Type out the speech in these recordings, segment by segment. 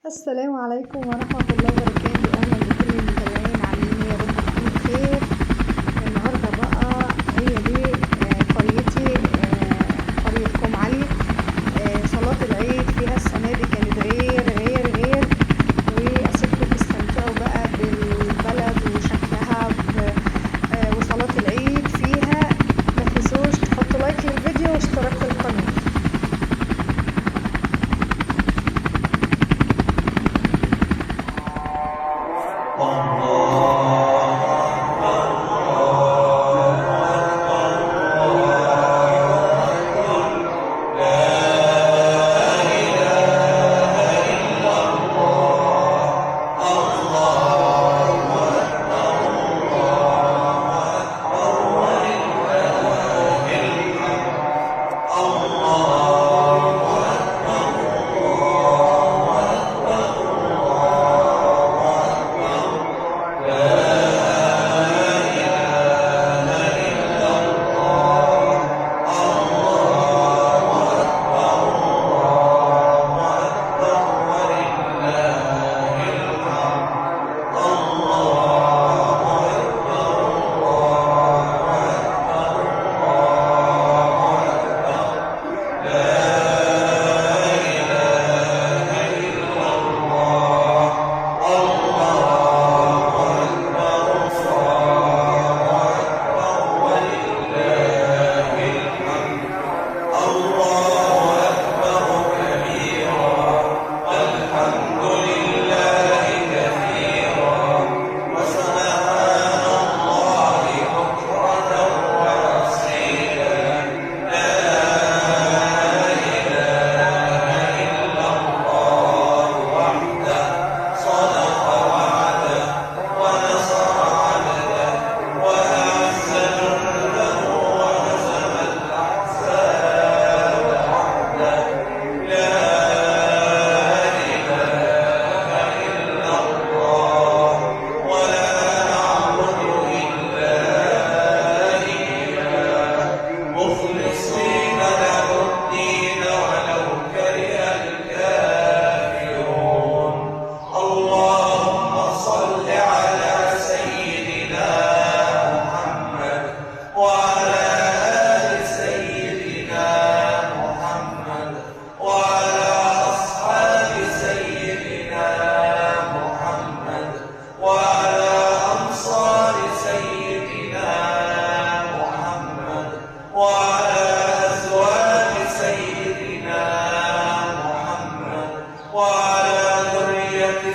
السلام عليكم ورحمة الله وبركاته. أهلا بكل المتابعين، عاملين إيه؟ يا رب تكونوا بخير. النهاردة بقى هي دي قريتي، قرية كوم علي. صلاة العيد فيها السنة دي كانت غير غير غير، وأسيبكم تستمتعوا بقى بالبلد وشكلها وصلاة العيد فيها. ما تنسوش تحطوا لايك للفيديو واشتراك في القناة.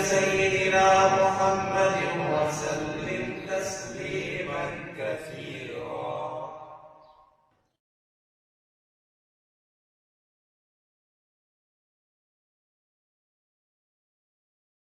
سيدنا محمد وسلم تسليما كثيرا.